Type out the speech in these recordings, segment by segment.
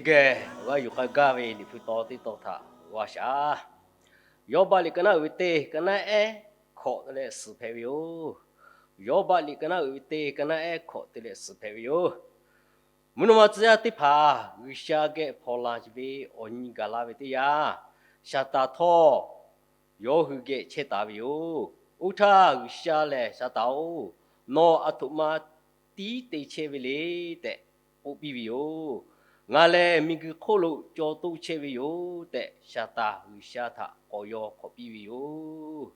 Geh awˬ g'aˇ yuˬ k'ai gaˇ ve Liꞈ hpu taw teˇ taw htaꞈ g'a shaˍ. Yawˇbaˆ liꞈ ka naˆ uiˍ ve teˇ ka naˆ ehˉ hkawꞈ te leh suhˍ hpehꞈ ve yoˬ. Yawˇbaˆ liꞈ ka naˆ uiˍ ve teˇ ka naˆ ehˉ hkawꞈ te leh suhˍ hpehꞈ ve yoˬ. Mvuhˇ naw ma tcuh yaˇ teˇ hpaˍ G'uiˬsha geh hpawnˬ la ve awˬ nyi gaˬ la ve teˇ yanˇ, Saˍtanˍ htawˇ yawˇ hui geh chehˇ taˍ ve yoˬ. Oˇ htaˇ G'uiˬsha lehˬ, Saˍtanˍ-oˬ, nawˬ aˬ htoꞈ ma tiˉ te chehˇ ve le tehꞈ k'oˆ piˇ ve yoˬ. Ngaˬ lehˬ miˬguiˬ hk'oˆ lo caw toˇ chehˇ ve yoˬ tehꞈ, Saˍtanˍ G'uiˬsha htaꞈ k'awꞈ yaw hk'awꞈ piˇ ve yoˬ.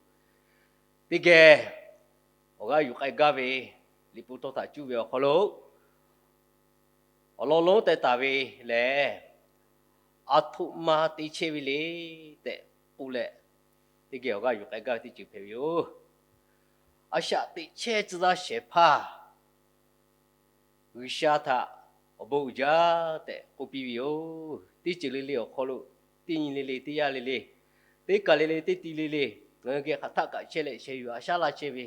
Teˇ geh awˬ g'aˇ yuˬ k'ai gaˇ ve Liꞈ hpu tawˇ htaꞈ cuˇ ve awˬ hk'aw lo awˬ lawn lonˉ teh taˍ ve lehˬ, aˬ htoꞈ ma te chehˇ ve le tehꞈ k'oˆ leh, teˇ geh awˬ g'aˇ yuˬ k'ai gaˇ ve teˇ ceuˬ hpehꞈ ve yoˬ. A shaꞈ teꞈ chehˇ tcuh yaˇ shehˍ hpaˇ G'uiˬsha htaꞈ awˬ bon uiˍ jaˇ tehꞈ k'oˆ piˇ ve yoˬ. Teˇ ceuˬ le le awˬ hk'aw lo, teˇ nyi le le, teˇ yanˇ le le, teˇ kaˬ le le, teˇ ti le le, ngaˬ hui geh hk'aˬ htaˆ kaꞈ chehˇ leh sheh yuˬ a shaˉ laˇ chehˇ ve,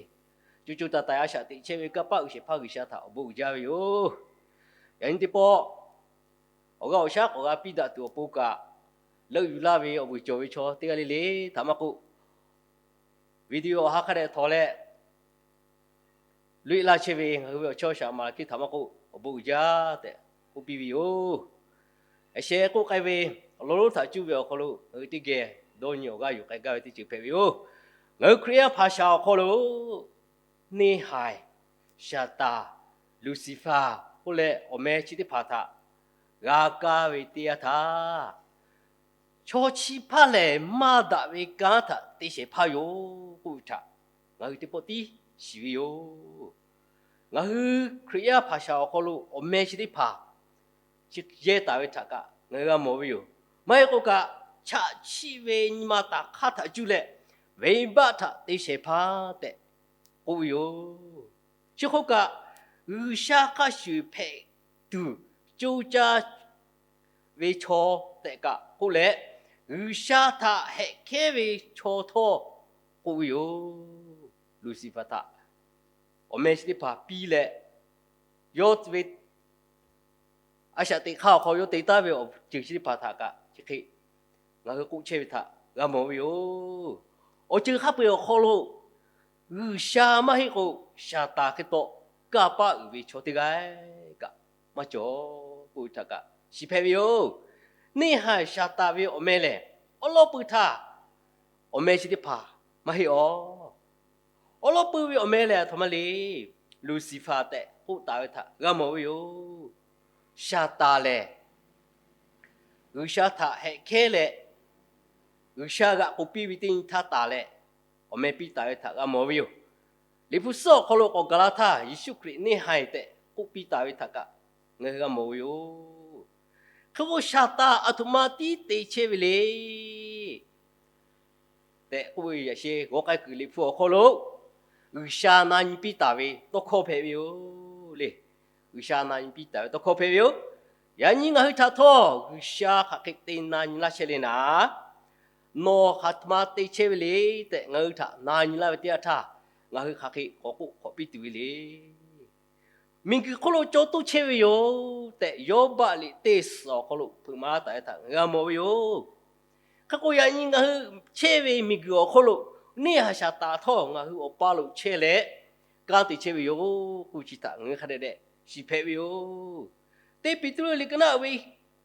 co co taiˍ taiˍ a shaꞈ teꞈ chehˇ ve kanˇ paˆ uiˍ shehˍ hpaˇ G'uiˬsha htaꞈ awˬ bon uiˍ jaˇ ve yoˬ. Yaꞈ nyi teˇ pawˆ awˬ g'aˇ awˬ shaˉ k'awꞈ g'a piˇ daꞈ tuˬ awˬ pon kaꞈ, leuˆ yuˬ laˇ ve awˬ vuiˬ cawˬ ve chaw teˇ g'aˇ le le htaꞈ maˇ k'oˆ, video awˬ ha hk'a dehꞈ htawnˍ leh loꞈ-e laˇ chehˇ ve ngaˬ hui ve awˬ chawˇ shaˍ maˍ laˬ hkiˇ htaꞈ maˇ k'oˆ, awˬ bon uiˍ jaˇ tehꞈ k'oˆ piˇ ve yoˬ. Aˬ sheh k'oˆ k'ai ve awˬ lawn lonˉ htaꞈ cuˇ ve awˬ hk'aw lo ngaˬ hui teˇ geh dawˇ nyi awˬ g'aˇ yuˬ k'ai gaˇ ve teˇ ceuˬ hpehꞈ ve yoˬ. Ngaˬ hui Hkriꞈ yaˇ hpaˍ shaˍ awˬ hk'aw lo neˇ haiˬ Saˍtanˍ, Luˍsiˍfaˍ k'oˆ leh awˬ meh chi teˇ hpaˍ htaꞈ g'a kaˇ ve teˇ yanˇ htaˇ, chaw chi hpaˇ lehˬ maˇ daꞈ ve kanˉ htaꞈ te shehˍ hpaˇ yoˬ k'oˆ ve htaꞈ ngaˬ hui teˇ pawˆ tiˉ shiˍ ve yoˬ. Ngaˬ hui Hkriꞈ yaˇ hpaˍ shaˍ awˬ hk'aw lo awˬ meh chi teˇ hpaˍ chi yehˇ taˍ ve htaꞈ kaꞈ ngaˬ hui g'a mawˬ ve yoˬ. Maˇ heˆ k'o kaꞈ, chaꞈ chiˆ ve nyi ma taˍ hk'aˇ htaꞈ cuˇ leh venˇbaˆ htaꞈ te shehˍ hpaˇ tehꞈ k'oˆ ve yoˬ. Chi hk'oˆ kaꞈ, G'uiˬsha hk'a shuˍ hpehꞈ tuˬ co caˇ ve chaw tehꞈ kaꞈ k'oˆ leh, G'uiˬsha htaꞈ hehꞈ hkehˉ ve chaw htawˇ k'oˆ ve yoˬ. Luˍsiˍfaˍ htaꞈ awˬ meh chi teˇ hpaˍ piˇ leh, yawˇ ve a shaꞈ teꞈ hk'aˇ awˬ hk'aw yawˇ te taˍ ve awˬ ceuˬ chi teˇ hpaˍ htaꞈ kaꞈ chi hk'e ngaˬ hui k'oˆ chehˇ ve htaꞈ g'a mawˬ ve yoˬ. Awˬ ceuˬ hk'a peu-eˬ awˬ hk'aw lo G'uiˬsha maˇ heˆ k'o Saˍtanˍ hk'e taw kanˇ paˆ uiˍ ve chaw teˇ g'aˇ kaꞈ maˇ cawˬ k'oˆ ve htaꞈ kaꞈ shiˍ hpehꞈ ve yoˬ. Neˇ haiˬ Saˍtanˍ ve awˬ meh lehˬ, awˉ lawˉ pui htaˇ awˬ meh chi teˇ hpaˍ maˇ heˆ awˬ. Awˉ lawˉ pui ve awˬ meh lehˬ aˬ htoꞈ ma le, Luˍsiˍfaˍ tehꞈ k'oˆ taˍ ve htaꞈ g'a mawˬ ve yoˬ. Saˍtanˍ lehˬ, G'uiˬsha htaꞈ hehꞈ hkehˉ leh, G'uiˬsha g'aꞈ k'oˬ piˇ ve teˇ nyi htaˇ taˍ leh, awˬ meh piˇ taˍ ve htaꞈ g'a mawˬ ve yoˬ. Liꞈ hpu suhˉ awˬ hk'aw lo k'awꞈ gaˬ la htaˇ, Yeˍsuˆ Hkriꞈ neˇ haiˬ tehꞈ k'oˆ piˇ taˍ ve htaꞈ kaꞈ ngaˬ hui g'a mawˬ ve yoˬ. Hk'e k'o, Saˍtanˍ aˬ htoꞈ ma tiˉ te chehˇ ve le tehꞈ k'oˆ ve yaꞈ sheh g'aw k'ai kuiˬ Liꞈ hpu awˬ hk'aw lo G'uiˬsha na nyi piˇ taˍ ve tawˇ hkawˇ hpehꞈ ve yoˬ le. G'uiˬsha na nyi piˇ taˍ ve tawˇ hkawˇ hpehꞈ ve yoˬ. Yaꞈ nyi ngaˬ hui htaꞈ htawˇ G'uiˬsha hk'aˬ hk'e te na nyi laˇ chehˇ le naˍ, nawˬ hk'aˬ htoꞈ ma te chehˇ ve le tehꞈ ngaˬ hui htaꞈ na nyi laˇ ve teˇ yanˇ htaˇ, ngaˬ hui hk'aˬ hk'e k'awꞈ k'oˆ k'awꞈ piˇ tuˬ ve le. Miˬguiˬ hk'oˆ lo caw toˇ chehˇ ve yoˬ tehꞈ, Yawˇbaˆ liꞈ teˇ suhˍ awˬ hk'aw lo hpeuꞈ maˍ laˇ taˍ ve htaꞈ ngaˬ hui g'a mawˬ ve yoˬ. Hk'e k'o, yaꞈ nyi ngaˬ hui chehˇ ve miˬguiˬ awˬ hk'oˆ lo neˇ haiˬ Saˍtanˍ htawˇ ngaˬ hui awˬ pa lo chehˇ leh kanˉ te chehˇ ve yoˬ k'oˆ ve chi htaꞈ ngaˬ hui hk'a dehꞈ dehꞈ shiˍ hpehꞈ ve yoˬ. Teˇ Peˍtruˆ liꞈ ka naˆ ve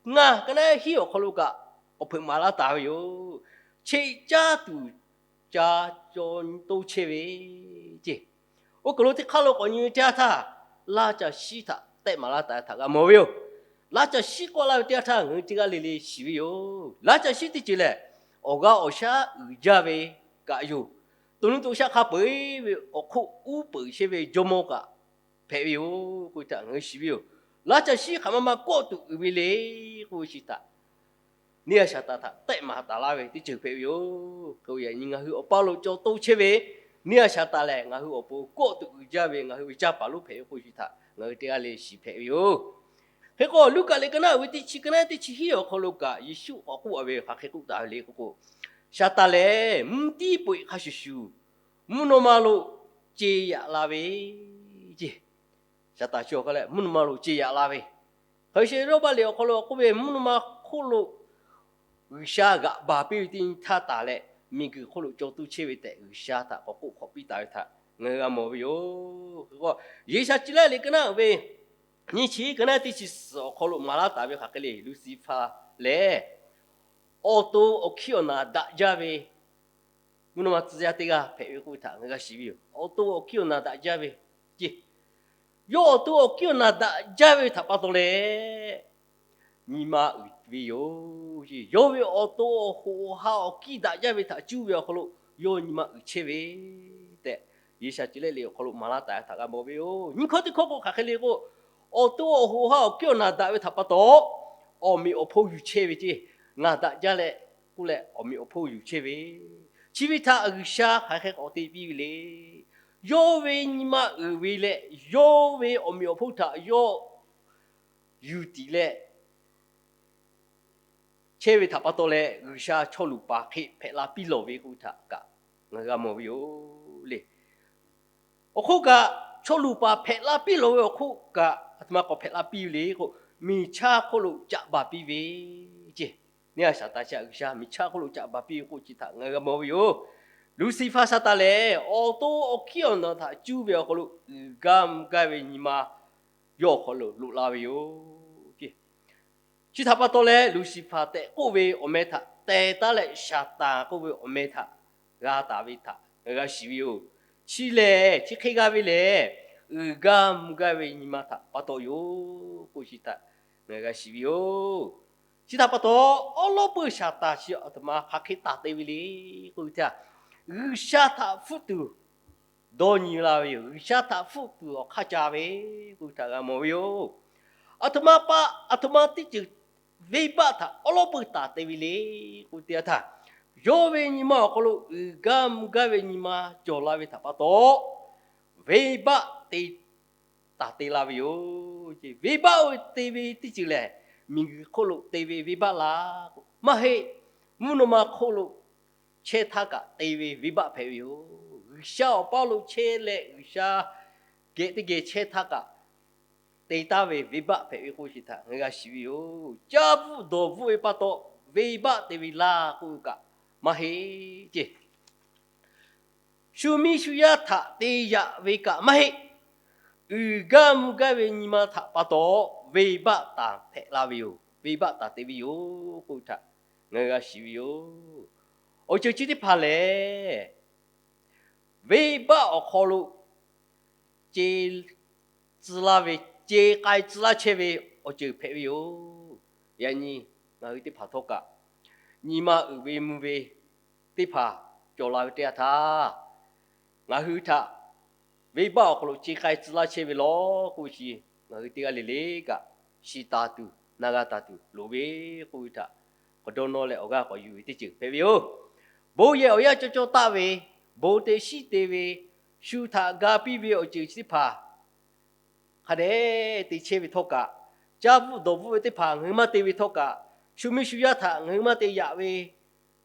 ngaˬ ka naˆ hiˉ awˬ hk'aw lo kaꞈ k'awꞈ hpeuꞈ maˍ laˇ taˍ ve yoˬ. Cheꞈ caˇ tuˬ ca caw toˇ chehˇ ve ceˇ. Oˇ kaˬ lo teˇ hk'aˇ lo k'awꞈ nyi ve teˇ yanˇ htaˇ, laˇ caˬ shiˉ htaꞈ tehˆ maˍ laˇ taˍ ve htaꞈ g'a mawˬ ve yoˬ. Laˇ caˬ shiˉ k'oˆ laˇ ve teˇ yanˇ htaˇ ngaˬ hui teˇ g'aˇ le le shiˍ ve yoˬ. Laˇ caˬ shiˉ teˇ ceuˬ lehˬ, awˬ g'aˇ awˬ shaˉ uiˍ jaˇ ve kaꞈ yoˬ. To nuˇ to shaˆ hk'a peu-eˬ ve awˬ hk'oˆ uˉ peunˍ chehˇ ve jawˇmawˇ kaꞈ hpehꞈ ve yoˬ k'oˆ ve htaꞈ ngaˬ hui shiˍ ve yoˬ. Laˇ caˬ shiˉ hk'aˬ ma ma kawˆ tuˬ uiˍ ve le k'oˆ ve chi htaꞈ neˇ haiˬ Saˍtanˍ htaꞈ tehˆ maˍ taˍ laˇ ve teˇ ceuˬ hpehꞈ ve yoˬ. Hk'e k'o, yaꞈ nyi ngaˬ hui awˬ pa lo caw toˇ chehˇ ve neˇ haiˬ Saˍtanˍ lehˬ, ngaˬ hui awˬ pon kawˆ tuˬ uiˍ jaˇ ve ngaˬ hui ve caˇ paˍ lonˉ hpehꞈ ve k'oˆ ve chi htaꞈ ngaˬ hui teˇ g'aˇ le shiˍ hpehꞈ ve yoˬ. Hk'e k'o, Luˉkaꞈ liꞈ ka naˆ ve teˇ chi ka naˆ teˇ chi hiˉ awˬ hk'aw lo kaꞈ Yeˍsuˆ k'awꞈ k'oˆ ve hk'aˬ hk'e k'oˆ taˍ ve le k'oˆ k'o, Saˍtanˍ lehˬ mvuhˇ tiˉ peu-eˬ hk'a shuˍ shuˍ mvuhˇ naw ma lo ce yaꞈ la ve ceˇ. Saˍtanˍ chi awˬ hk'aˇ lehˬ mvuhˇ naw ma lo ce yaꞈ la ve Hk'aˬ hk'e Yawˇbaˆ liꞈ awˬ hk'aw lo k'oˆ ve, mvuhˇ naw ma hk'oˆ lo G'uiˬsha g'aꞈ baˬ piˇ ve teˇ nyi htaˇ taˍ leh, miˬguiˬ hk'oˆ lo caw tuˇ chehˇ ve tehꞈ G'uiˬsha htaꞈ k'awꞈ k'oˆ hk'awꞈ piˇ taˍ ve htaꞈ ngaˬ hui g'a mawˬ ve yoˬ. Hk'e k'o, Yeˍsaˍceˍlaˆ liꞈ ka naˆ uiˍ ve nyiˇ chi ka naˆ teˇ chi suhˍ awˬ hk'aw lo maˍ laˇ taˍ ve hk'aˬ hk'e le, Luˍsiˍfaˍ lehˬ awˬ to awˬ hkiˉ awˬ naˍ daꞈ jaˇ ve mvuhˇ naw ma tcuh yaˇ teˇ g'aˇ hpehꞈ ve k'oˆ ve htaꞈ ngaˬ g'a shiˍ ve yoˬ. Awˬ to awˬ hkiˉ awˬ naˍ daꞈ jaˇ ve ceˇ, yawˇ awˬ to awˬ hkiˉ awˬ naˍ daꞈ jaˇ ve htaꞈ pa taw leh nyi ma uiˍ ve yoˬ. Yawˇ ve awˬ to awˬ hoꞈ awˬ ha awˬ hkiˉ daꞈ jaˇ ve htaꞈ cuˇ ve awˬ hk'aw lo yawˇ nyi ma uiˍ chehˇ ve tehꞈ, Yeˍsaˍceˍlaˆ liꞈ awˬ hk'aw lo maˍ laˇ taˍ ve htaꞈ g'a mawˬ ve yoˬ. Nyiˇ hkawˇ teˇ hkawˇ k'o hk'aˬ hk'e le k'o, awˬ to awˬ hoꞈ ha awˬ hkiˉ awˬ naˍ daꞈ ve htaꞈ pa taw, awˬ meꞈ awˬ hponˇ yuˬ chehˇ ve ceˇ, ngaˬ daꞈ jaˇ leh k'oˆ leh awˬ meꞈ awˬ hponˇ yuˬ chehˇ ve, chi ve htaꞈ G'uiˬsha hk'aˬ hk'e k'awꞈ te piˇ ve le. Yawˇ ve nyi ma uiˍ ve leh yawˇ ve awˬ meꞈ awˬ hponˇ htaꞈ yawˇ yuˬ tiˍ leh chehˇ ve htaꞈ pa taw leh G'uiˬsha chaw luˬ paˍ hk'e hpehꞈ la piˇ lawˬ ve k'oˆ ve htaꞈ kaꞈ ngaˬ hui g'a mawˬ ve yoˬ le. Awˬ hk'oˆ kaꞈ, chaw luˬ paˍ hpehꞈ la piˇ lawˬ ve awˬ hk'oˆ kaꞈ, aˬ htoꞈ ma k'awꞈ hpehꞈ la piˇ ve le k'o, miˬ chaˇ hk'oˆ lo caꞈ baˬ piˇ ve ceˇ. Neˇ a shaˍ taˍ chi G'uiˬsha miˬ chaˇ hk'oˆ lo caꞈ baˬ piˇ ve k'oˆ chi htaꞈ ngaˬ hui g'a mawˬ ve yoˬ. Luˍsiˍfaˍ Saˍtanˍ lehˬ, awˬ to awˬ hkiˉ awˬ naˍ htaꞈ cuˇ ve awˬ hk'aw lo uiˍ gaˇ mvuh gaˇ ve nyi ma yawˇ awˬ hk'aw lo loꞈ la ve yoˬ. Chi htaꞈ pa taw leh, Luˍsiˍfaˍ tehꞈ k'oˆ ve awˬ meh htaꞈ teh taˉ leh, Saˍtanˍ k'oˆ ve awˬ meh htaꞈ g'a taˍ ve htaꞈ g'a shiˍ ve yoˬ. Chi lehˬ, chi hk'e g'a ve lehˬ, uiˍ gaˇ mvuh gaˇ ve nyi ma htaꞈ pa taw yoˬ k'oˆ chi htaꞈ ngaˬ hui g'a shiˍ ve yoˬ. Chi htaꞈ pa taw, awˉ lawˉ peuˇ Saˍtanˍ chi aˬ htoꞈ ma hk'aˬ hk'e taˍ te ve le k'oˆ ve htaꞈ, G'uiˬsha htaꞈ hpfuhˆ tuˬ dawˇ nyi la ve yoˬ. G'uiˬsha htaꞈ hpfuhˆ tuˬ awˬ hk'aˇ ca ve k'oˆ ve htaꞈ g'a mawˬ ve yoˬ. Aˬ htoꞈ ma pa, aˬ htoꞈ ma teˇ ceuˬ venˇbaˆ htaꞈ awˉ lawˉ peuˇ taˍ te ve le k'oˆ ve teˇ yanˇ htaˇ, yawˇ ve nyi ma awˬ hk'aw lo uiˍ gaˇ mvuh gaˇ ve nyi ma cawˬ la ve htaꞈ pa taw, venˇbaˆ te taˍ te la ve yoˬ. Venˇbaˆ oˇ ve te ve teˇ ceuˬ lehˬ, miˬguiˬ hk'oˆ lo te ve venˇbaˆ laˇ k'o maˇ heˆ. Mvuhˇ naw ma hk'oˆ lo chehˇ htaˇ kaꞈ te ve venˇbaˆ hpehꞈ ve yoˬ. G'uiˬsha awˬ paˇ lo chehˇ leh G'uiˬsha geh teˇ geh chehˇ htaˇ kaꞈ te taˍ ve venˇbaˆ hpehꞈ ve k'oˆ chi htaꞈ ngaˬ hui g'a shiˍ ve yoˬ. Caˇ bvuhˆ dawˬ bvuhˆ ve pa taw venˇbaˆ te ve laˇ k'oˆ ve kaꞈ maˇ heˆ ceˇ. Shu miˇ shu yaˇ htaꞈ te yaꞈ ve kaꞈ maˇ heˆ. Uiˍ gaˇ mvuh gaˇ ve nyi ma htaꞈ pa taw venˇbaˆ taˍ hpehꞈ la ve yoˬ. Venˇbaˆ taˍ te ve yoˬ k'oˆ ve htaꞈ ngaˬ hui g'a shiˍ ve yoˬ. Awˬ ceuˬ chi teˇ hpaˍ lehˬ, venˇbaˆ awˬ hk'aw lo ce tcuh laˇ ve, ce k'ai tcuh laˇ chehˇ ve awˬ ceuˬ hpehꞈ ve yoˬ. Yaꞈ nyi ngaˬ hui teˇ hpaˍ htawˇ kaꞈ, nyi ma uiˍ ve mvuh ve teˇ hpaˍ cawˬ la ve teˇ yanˇ htaˇ, ngaˬ hui htaꞈ venˇbaˆ awˬ hk'aw lo ce k'ai tcuh laˇ chehˇ ve law k'oˆ ve chi, ngaˬ hui teˇ g'aˇ le le kaꞈ shiˍ taˍ tuˬ na g'a taˍ tuˬ loˍ ve k'oˆ ve htaꞈ k'awꞈ dawˇ nawˇ leh awˬ g'aˇ k'awꞈ yuˬ ve teˇ ceuˬ hpehꞈ ve yoˬ. Bon yehˬ awˬ yanˇ cawˇ cawˇ taˆ ve, bon te shiˉ te ve, shu htaꞈ ga piˇ ve awˬ ceuˬ chi teˇ hpaˍ hk'a dehꞈ te chehˇ ve htawˇ kaꞈ, caˇ bvuhˆ dawˬ bvuhˆ ve teˇ hpaˍ ngaˬ hui maˇ te ve htawˇ kaꞈ, shu miˇ shu yaˇ htaꞈ ngaˬ hui maˇ te yaꞈ ve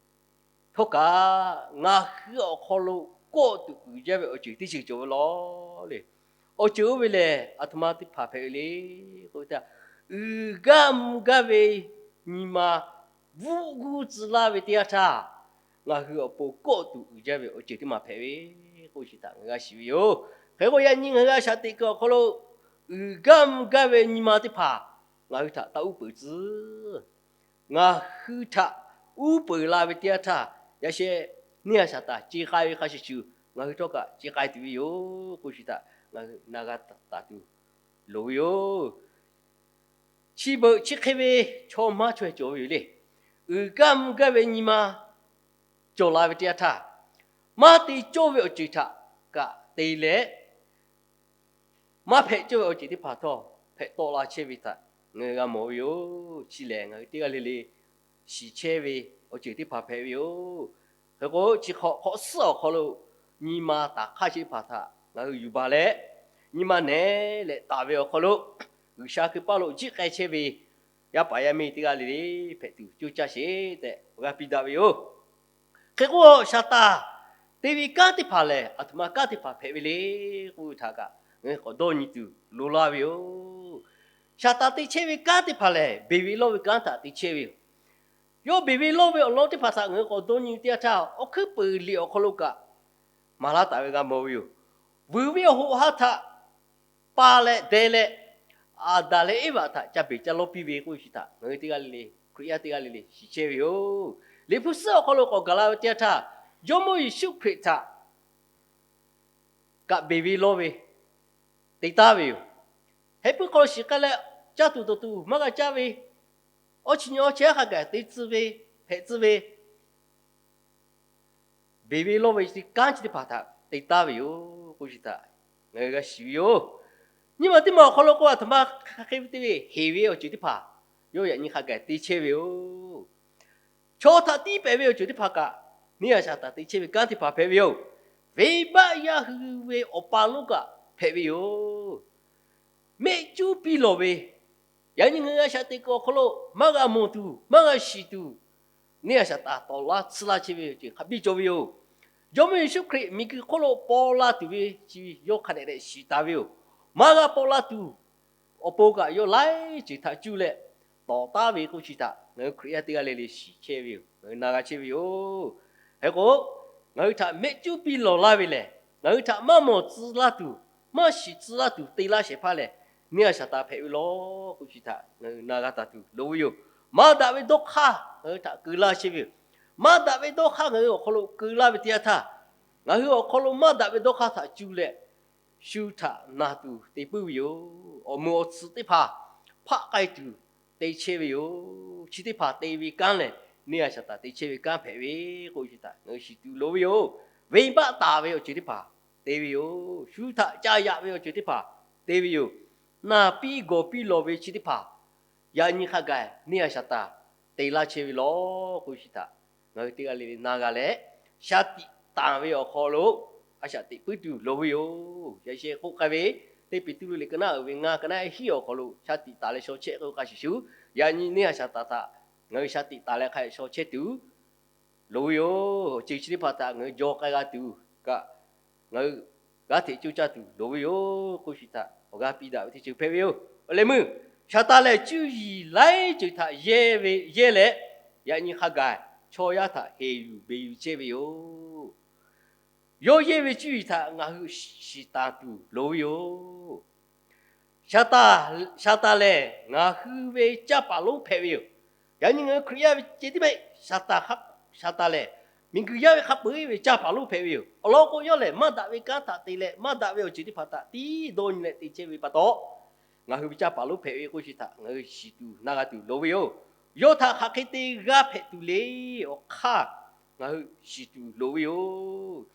htawˇ kaꞈ, ngaˬ hui awˬ hk'aw lo kawˆ tuˬ uiˍ jaˇ ve awˬ ceuˬ teˇ ceuˬ cawˬ ve law le. Awˬ ceuˬ oˇ ve lehˬ, aˬ htoꞈ ma teˇ hpaˍ hpehꞈ ve le k'oˆ ve htaꞈ, uiˍ gaˇ mvuh gaˇ ve nyi ma bvuhˆ guˇ tcuh laˇ ve teˇ yanˇ htaˇ, ngaˬ hui awˬ pon kawˆ tuˬ uiˍ jaˇ ve awˬ ceuˬ teˇ maˬ hpehꞈ ve k'oˆ chi htaꞈ ngaˬ g'a shiˍ ve yoˬ. Hk'e k'o, yaꞈ nyi ngaˬ hui a shaꞈ teꞈ kuiˬ awˬ hk'aw lo uiˍ gaˇ mvuh gaˇ ve nyi ma teˇ hpaˍ ngaˬ hui htaꞈ taˇ uˉ peunˍ tcuh. Ngaˬ hui htaꞈ uˉ peunˍ la ve teˇ yanˇ htaˇ, yaꞈ sheh neˇ a shaˍ taˍ ce k'ai ve hk'a shuˍ shuˍ, ngaˬ hui htawˇ kaꞈ ce k'ai tuˬ ve yoˬ k'oˆ chi htaꞈ ngaˬ hui na g'a taˍ tuˬ loˍ ve yoˬ. Chi beuꞈ chi hk'e ve chaw maˇ chaweh cawˬ ve yoˬ le. Uiˍ gaˇ mvuh gaˇ ve nyi ma cawˬ la ve teˇ yanˇ htaˇ, maˇ te cawˇ ve awˬ ceuˬ htaꞈ kaꞈ te leh, maˇ hpehꞈ cawˇ ve awˬ ceuˬ teˇ hpaˍ htawˇ hpehꞈ tawˆ la chehˇ ve htaꞈ ngaˬ hui g'a mawˬ ve yoˬ. Chi lehˬ, ngaˬ hui teˇ g'aˇ le le shiˍ chehˇ ve awˬ ceuˬ teˇ hpaˍ hpehꞈ ve yoˬ. Hk'e k'o, chi hk'awꞈ hk'awꞈ suhˉ awˬ hk'aw lo nyi ma taˍ hk'aˇ chi teˇ hpaˍ htaꞈ ngaˬ hui yuˬ baˬ leh, nyi ma nehˉ leh taˍ ve awˬ hk'aw lo G'uiˬsha hkui paˇ lo jiˆ k'ai chehˇ ve yaˇ paˍ yaˇ miˇ teˇ g'aˇ le le hpehꞈ tuˬ coˇ caˇ sheˍ tehꞈ awˬ g'aˇ piˇ daꞈ ve yoˬ. Hk'e k'o, Saˍtanˍ te ve kanˉ teˇ hpaˍ lehˬ, aˬ htoꞈ ma kanˉ teˇ hpaˍ hpehꞈ ve le k'oˆ ve htaꞈ kaꞈ, k'awꞈ dawˇ nyi tuˬ loˍ laˇ ve yoˬ. Saˍtanˍ te chehˇ ve kanˉ teˇ hpaˍ lehˬ, beˬ ve lawˇ ve kanˉ htaꞈ te chehˇ ve yoˬ. Yawˇ beˬ ve lawˇ ve awˬ lawn teˇ hpaˍ htaꞈ ngaˬ hui k'awꞈ dawˇ nyi teˇ yanˇ htaˇ, awˬ hkuiˉ peuˍ liꞈ awˬ hk'aw lo kaꞈ maˍ laˇ taˍ ve g'a mawˬ ve yoˬ. Vuiˬ ve awˬ hoꞈ ha htaꞈ pa leh deh leh, Aˍdanˍ leh Eˇvaꞈ htaꞈ ca beˬ ca lawˇ piˇ ve k'oˆ ve chi htaꞈ ngaˬ hui teˇ g'aˇ le le, Hkriꞈ yaˇ teˇ g'aˇ le le shiˍ chehˇ ve yoˬ. Liꞈ hpu suhˉ awˬ hk'aw lo k'awꞈ gaˬ la ve teˇ yanˇ htaˇ, Jawˇmawˇ Yeˍsuˆ Hkriꞈ htaꞈ kaꞈ beˬ ve lawˇ ve te taˉ ve yoˬ. Heh puiˉ hk'aw lo shiˍ k'ai leh, caˇ tuˬ dawˬ tuˬ maˇ g'a caˇ ve, awˇ chi nyi awˇ chehˇ haˉ hk'a gaˬ te tcuh ve, hpehꞈ tcuh ve, beˬ ve lawˇ ve kanˉ chi teˇ hpaˍ htaꞈ te taˉ ve yoˬ k'oˆ chi htaꞈ ngaˬ hui g'a shiˍ ve yoˬ. Nyiˇ maˬ teˇ maˬ awˬ hk'aw lo k'o, aˬ htoꞈ ma hk'aˬ hk'e ve te ve, heˍ ve awˬ ceuˬ teˇ hpaˍ yawˇ yaꞈ nyi hk'a gaˬ te chehˇ ve yoˬ. Chaw htaꞈ tiˉ pehˍ ve awˬ ceuˬ teˇ hpaˍ kaꞈ, neˇ Yaˍsaˍtanˍ te chehˇ ve kanˉ teˇ hpaˍ hpehꞈ ve yoˬ. Venˇbaˆ yaˇ hui ve awˬ pa lonˉ kaꞈ hpehꞈ ve yoˬ. Mehˆ cuˉ piˇ lawˬ ve, yaꞈ nyi ngaˬ hui a shaꞈ teꞈ kuiˬ awˬ hk'aw lo maˇ g'a mawˬ tuˬ, maˇ g'a shiˍ tuˬ, neˇ Yaˍsaˍtanˍ tawˍ laˇ tsuhˇ laˇ chehˇ ve awˬ ceuˬ hk'a biˇ cawˬ ve yoˬ. Jawˇmawˇ Yeˍsuˆ Hkriꞈ miˬguiˬ hk'oˆ lo paw la tuˬ ve chi yawˇ hk'a dehꞈ dehꞈ shiˍ taˍ ve yoˬ. Maˇ g'a paw la tuˬ, awˬ pon kaꞈ yawˇ laiˉ ceuˬ htaꞈ cuˇ leh tawˍ taˉ ve k'oˆ chi htaꞈ ngaˬ hui Hkriꞈ yaˇ teˇ g'aˇ le le shiˍ chehˇ ve yoˬ. Ngaˬ hui na g'a chehˇ ve yoˬ. Hk'e k'o, ngaˬ hui htaꞈ mehˆ cuˉ piˇ lawˬ laˇ ve lehˬ, ngaˬ hui htaꞈ maˇ mawˬ tcuh laˇ tuˬ, maˇ shiˍ tcuh laˇ tuˬ te laˇ shehˍ hpaˇ lehˬ, neˇ Yaˍsaˍtanˍ hpehꞈ ve lawˬ k'oˆ chi htaꞈ ngaˬ hui na g'a taˍ tuˬ loˍ ve yoˬ. Maˇ daꞈ ve dawˇ hk'aˇ ngaˬ hui htaꞈ keu laˇ chehˇ ve yoˬ. Maˇ daꞈ ve dawˇ hk'aˇ ngaˬ hui awˬ hk'aw lo keu laˇ ve teˇ yanˇ htaˇ, ngaˬ hui awˬ hk'aw lo maˇ daꞈ ve dawˇ hk'aˇ htaꞈ cuˇ leh, shu htaꞈ naˬ tuˬ te puiˉ ve yoˬ. Awˬ moˍ awˬ tsuhꞈ teˇ hpaˍ hpaˆ k'ai tuˬ te chehˇ ve yoˬ. Chi teˇ hpaˍ te ve kanˉ lehˬ, neˇ Yaˍsaˍtanˍ te chehˇ ve kanˉ hpehꞈ ve k'oˆ chi htaꞈ ngaˬ hui shiˍ tuˬ loˍ ve yoˬ. Venˇbaˆ taˍ ve awˬ ceuˬ teˇ hpaˍ te ve yoˬ. Shu htaꞈ ca yaꞈ ve awˬ ceuˬ teˇ hpaˍ te ve yoˬ. Naˬ piˇ gawˬ piˇ lawˬ ve chi teˇ hpaˍ yaꞈ nyi hk'a gaˬ neˇ Yaˍsaˍtanˍ te laˇ chehˇ ve lawˬ k'oˆ chi htaꞈ ngaˬ hui teˇ g'aˇ le le na g'a leh, shaˍ tiꞈ tanˍ ve awˬ hk'aw lo a shaꞈ teꞈ puiˉ tuˬ loˍ ve yoˬ. Yaꞈ sheh k'oˆ k'ai ve, teˇ Peˍtruˆ liꞈ ka naˉ uiˍ ve ngaˇ ka naˉ hiˉ awˬ hk'aw lo shaˍ tiꞈ tanˍ leh shaw chehˇ k'oˆ k'ai shiˍ shuˍ, yaꞈ nyi neˇ Yaˍsaˍtanˍ htaꞈ ngaˬ hui shaˍ tiꞈ tanˍ leh hk'a shaw chehˇ tuˬ loˍ ve yoˬ. Awˬ ceuˬ chi teˇ hpaˍ htaꞈ ngaˬ hui jaw k'ai g'a tuˬ kaꞈ, ngaˬ hui g'aˇ hteꞈ coˇ caˇ tuˬ loˍ ve yoˬ k'oˆ chi htaꞈ awˬ g'aˇ piˇ daꞈ ve teˇ ceuˬ hpehꞈ ve yoˬ. Awˬ lehˬ meuˇ, Saˍtanˍ lehˬ cuˇ yiˍ laiˉ ceuˬ htaꞈ yehˇ ve, yehˇ leh, yaꞈ nyi hk'a gaˬ chaw yaˇ htaꞈ heˍ yuˬ beˬ yuˬ chehˇ ve yoˬ. Yawˇ yehˇ ve cuˇ yiˍ htaꞈ ngaˬ hui shiˍ taˍ tuˬ loˍ ve yoˬ. Saˍtanˍ, Saˍtanˍ lehˬ ngaˬ hui ve canˇ paˍ lonˉ hpehꞈ ve yoˬ. Yaꞈ nyi ngaˬ hui Hkriꞈ yaˇ ve ceh tiˉ mehˆ, Saˍtanˍ, Saˍtanˍ lehˬ miˬguiˬ yaˇ ve hk'a peu-eˬ ve canˇ paˍ lonˉ hpehꞈ ve yoˬ. Awˬ lawn k'o, yawˇ lehˬ maˇ daꞈ ve kanˉ htaꞈ te leh maˇ daꞈ ve awˬ ceuˬ teˇ hpaˍ htaꞈ tiˉ dawˇ nyi leh te chehˇ ve pa taw, ngaˬ hui ve canˇ paˍ lonˉ hpehꞈ ve k'oˆ chi htaꞈ ngaˬ hui shiˍ tuˬ na g'a tuˬ loˍ ve yoˬ. Yawˇ htaꞈ hk'aˬ hk'e te g'aˇ hpehꞈ tuˬ le awˬ hk'aˇ ngaˬ hui shiˍ tuˬ loˍ ve yoˬ.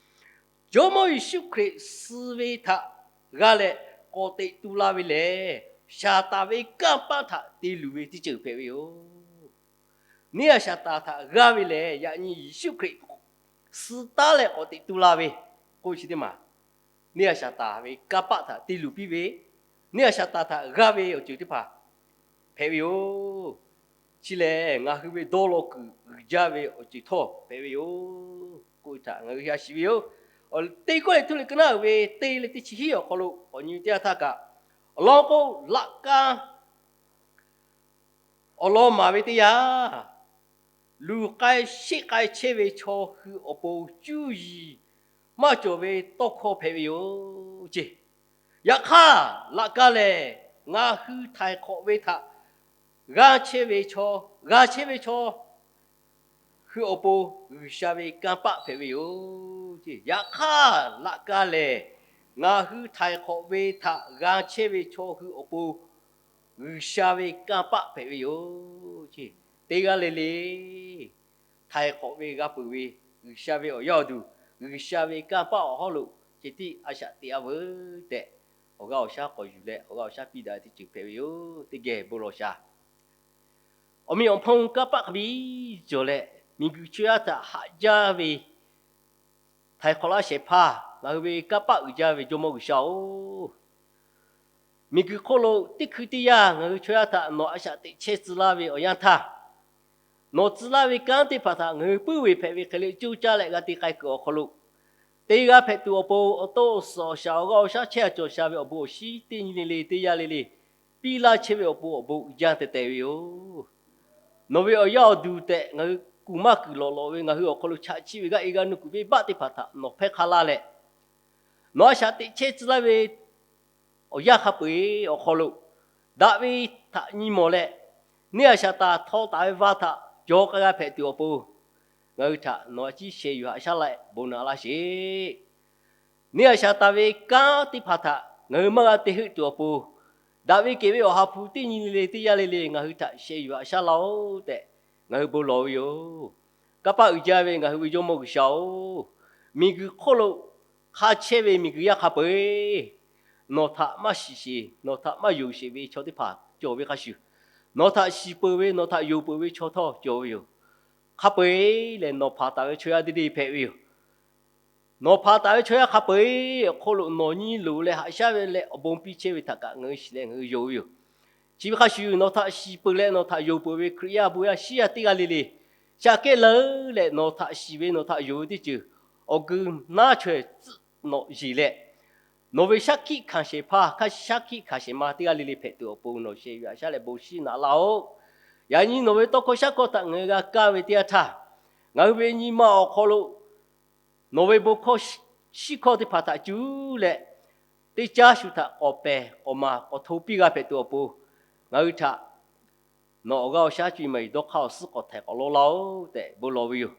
Jawˇmawˇ Yeˍsuˆ Hkriꞈ suh ve htaꞈ g'a leh k'awꞈ teꞈ tu la ve lehˬ, Saˍtanˍ ve kanˇ paˆ htaꞈ te luˬ ve teˇ ceuˬ hpehꞈ ve yoˬ. Neˇ Yaˍsaˍtanˍ htaꞈ g'aˇ ve lehˬ, yaꞈ nyi Yeˍsuˆ Hkriꞈ suh taˉ leh k'awꞈ teꞈ tu la ve k'oˆ chi teˇ maˬ, neˇ Yaˍsaˍtanˍ ve kanˇ paˆ htaꞈ te luˬ piˇ ve, neˇ Yaˍsaˍtanˍ htaꞈ g'aˇ ve awˬ ceuˬ teˇ hpaˍ hpehꞈ ve yoˬ. Chi lehˬ ngaˬ hui ve dawˇ law kuiˬ uiˍ jaˇ ve awˬ ceuˬ htawˇ hpehꞈ ve yoˬ k'oˆ ve htaꞈ ngaˬ hui g'a shiˍ ve yoˬ. Teˇ Kawˇrenˍhtuˆ liꞈ ka naˉ uiˍ ve teˇ leh teˇ chi hiˉ awˬ hk'aw lo k'awꞈ nyi teˇ yanˇ htaˇ kaꞈ, awˬ lawn k'o, laꞈ ka awˬ lawn maˍ ve teˇ yanˇ, luˬ k'ai sheˆ k'ai chehˇ ve chaw hui awˬ pon cuˇ yiˍ maˇ cawˬ ve tawˇ hkawˇ hpehꞈ ve yoˬ ce. Yaꞈ hk'aˇ, laꞈ ka lehˬ ngaˬ hui htaiˍ hk'awꞈ ve htaꞈ g'a chehˇ ve chaw, g'a chehˇ ve chaw hui awˬ pon G'uiˬsha ve kanˇ paˆ hpehꞈ ve yoˬ ce. Yaꞈ hk'aˇ, laꞈ ka lehˬ ngaˬ hui htaiˍ hk'awꞈ ve htaꞈ g'a chehˇ ve chaw hui awˬ pon G'uiˬsha ve kanˇ paˆ hpehꞈ ve yoˬ ce. Teˇ g'aˇ le le htaiˍ hk'awꞈ ve g'a peuˬ ve G'uiˬsha ve awˬ yaˇ awˬ duˬ, G'uiˬsha ve kanˇ paˆ awˬ hawˉ lo ceh tiˉ a shaꞈ teꞈ-a veuˬ tehꞈ, awˬ g'aˇ awˬ shaˉ k'awꞈ yuˬ leh awˬ g'aˇ awˬ shaˉ piˇ daꞈ ve teˇ ceuˬ hpehꞈ ve yoˬ. Teˇ geh bon lawˬ shaˍ. Awˬ meꞈ awˬ hpon kanˇ paˆ hk'a biˇ cawˬ leh, miˬguiˬ chaw yaˇ htaꞈ haꞈ jaˇ ve htaiˍ hk'awꞈ laˇ shehˍ hpaˇ ngaˬ hui ve kanˇ paˆ uiˍ jaˇ ve Jawˇmawˇ G'uiˬsha-oˬ, miˬguiˬ hk'oˆ lo teˇ hkui teˇ yanˇ ngaˬ hui chaw yaˇ htaꞈ nawˬ a shaꞈ teꞈ chehˇ tcuh laˇ ve awˬ yanˇ htaˇ, nawˬ tcuh laˇ ve kanˉ teˇ hpaˍ htaꞈ ngaˬ hui puiˉ ve hpehꞈ ve hk'e le coˇ caˇ leh g'a te k'ai kuiˬ awˬ hk'aw lo, teˇ g'aˇ hpehꞈ tuˬ awˬ pon awˬ to awˬ suhˍ awˬ shaˍ awˬ g'aˇ awˬ shaˉ chehˇ a cawˬ sha ve awˬ bon awˬ shinˉ teˇ nyi le le teˇ yanˇ le le piˇ laˇ chehˇ ve awˬ pon awˬ bon uiˍ jaˇ teh teh ve yoˬ. Nawˬ ve awˬ yaˇ awˬ duˬ tehꞈ ngaˬ hui kuˬ maˇ kuiˬ lawꞈ lawꞈ ve ngaˬ hui awˬ hk'aw lo chaꞈ chiˆ ve g'aˇ e g'aˇ nuˇ kuiˬ venˇbaˆ teˇ hpaˍ htaꞈ nawˬ hpehˇ hk'a laˇ leh, nawˬ a shaꞈ teꞈ chehˇ tcuh laˇ ve awˬ yanˇ hk'a peu-eˬ awˬ hk'aw lo daꞈ ve htaꞈ nyi mawˬ leh, neˇ a shaꞈ taˍ htaw taˍ ve va htaꞈ cawˬ k'ai g'a hpehꞈ tuˬ awˬ pon, ngaˬ hui htaꞈ nawˬ a ciˉ sheh yuˬ haꞈ shaˉ laˇ bon naꞈ laˇ sheˍ. Neˇ a shaꞈ taˍ ve kanˉ teˇ hpaˍ htaꞈ ngaˬ hui maˇ g'a te heuˆ tuˬ awˬ pon, daꞈ ve kehˬ ve Awˬ ha hpu teˇ nyi le le teˇ yanˇ le le ngaˬ hui htaꞈ sheh yuˬ haꞈ shaˉ laˇ-oˆ tehꞈ ngaˬ hui bon lawˬ ve yoˬ. Kanˇ paˆ uiˍ jaˇ ve ngaˬ hui ve Jawˇmawˇ G'uiˬsha-oˬ, miˬguiˬ hk'oˆ lo hk'a chehˇ ve miˬguiˬ yaˇ hk'a peu-eˬ nawˬ htaꞈ maˇ shiˍ sheˍ, nawˬ htaꞈ maˇ yonˍ sheˍ ve chaw teˇ hpaˍ cawˬ ve hk'a shuˍ, nawˬ htaꞈ shiˍ peuˬ ve, nawˬ htaꞈ yonˍ peuˬ ve chaw htawˇ cawˬ ve yoˬ. Hk'a peu-eˬ lehˬ, nawˬ hpanˍ taˍ ve chaw yaˇ teˇ deˇ hpehꞈ ve yoˬ. Nawˬ hpanˍ taˍ ve chaw yaˇ hk'a peu-eˬ awˬ hk'oˆ lo nawˬ nyi loˍ leh haꞈ shaˉ ve leh awˬ bon piˇ chehˇ ve htaꞈ kaꞈ ngaˬ hui shiˍ leh ngaˬ hui yonˍ ve yoˬ. Chi ve hk'a shuˍ nawˬ htaꞈ shiˍ peuˬ leh nawˬ htaꞈ yonˍ peuˬ ve Hkriꞈ yaˇ bon yaˇ shiˉ yaˇ teˇ g'aˇ le le, shaꞈ kehˉ leuˉ leh nawˬ htaꞈ shiˍ ve nawˬ htaꞈ yonˍ ve teˇ ceuˬ awˬ geu naˉ chaweh tcuhˆ nawꞈ yeˬ leh, nawˬ ve shaˉ hkiˆ hkanˍ shehˍ hpaˇ hk'a shaˉ hkiˆ hkanˍ shehˍ ma teˇ g'aˇ le le hpehꞈ tuˬ awˬ pon nawˬ sheh yuˬ haꞈ shaˉ leh bon shiˉ naꞈ laˇ-oˆ. Yaꞈ nyi nawˬ ve tawˇ hkawˇ shaˉ hkawˇ htaꞈ ngaˬ hui g'a kaˇ ve teˇ yanˇ htaˇ, ngaˬ hui ve nyi ma awˬ hk'aw lo nawˬ ve bon hkawˇ shiˉ hkawˇ teˇ hpaˍ htaꞈ cuˇ leh, teˇ caˉ shu htaꞈ k'awꞈ pehˬ k'awꞈ maˍ k'awꞈ hto piˇ g'a hpehꞈ tuˬ awˬ pon, ngaˬ hui htaꞈ nawˬ awˬ g'aˇ awˬ shaˉ cuˇ yiˍ maˬ yiˍ dawˇ hk'aˇ awˬ suhˉ k'awꞈ htaiˍ k'awꞈ lawˇ laˇ-oˆ tehꞈ bon lawˬ ve yoˬ.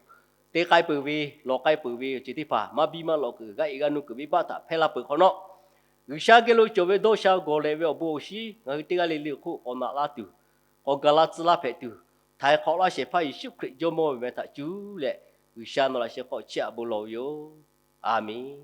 Te k'ai peuˬ ve, lawˬ k'ai peuˬ ve awˬ ceuˬ teˇ hpaˍ maˇ biˇ maˇ lawꞈ kuiˬ g'aˇ e g'aˇ nuˇ kuiˬ venˇbaˆ htaꞈ hpehˇ laˇ peuˬ hk'awꞈ nawˉ, G'uiˬsha geh lo cawˬ ve dawˇ sha gawˬ lehˬ ve awˬ bon awˬ shiˉ ngaˬ hui teˇ g'aˇ le le awˬ hk'oˆ k'awꞈ naꞈ laˇ tuˬ, k'awꞈ gaˬ la tcuh laˇ hpehꞈ tuˬ, htaiˍ hk'awꞈ laˇ shehˍ hpaˇ Yeˍsuˆ Hkriꞈ Jawˇmawˇ ve meh htaꞈ cuˇ leh, G'uiˬsha nawˬ laꞈ sheh hk'aw chiˇ aꞈ bon lawˬ ve yoˬ. A menˬ.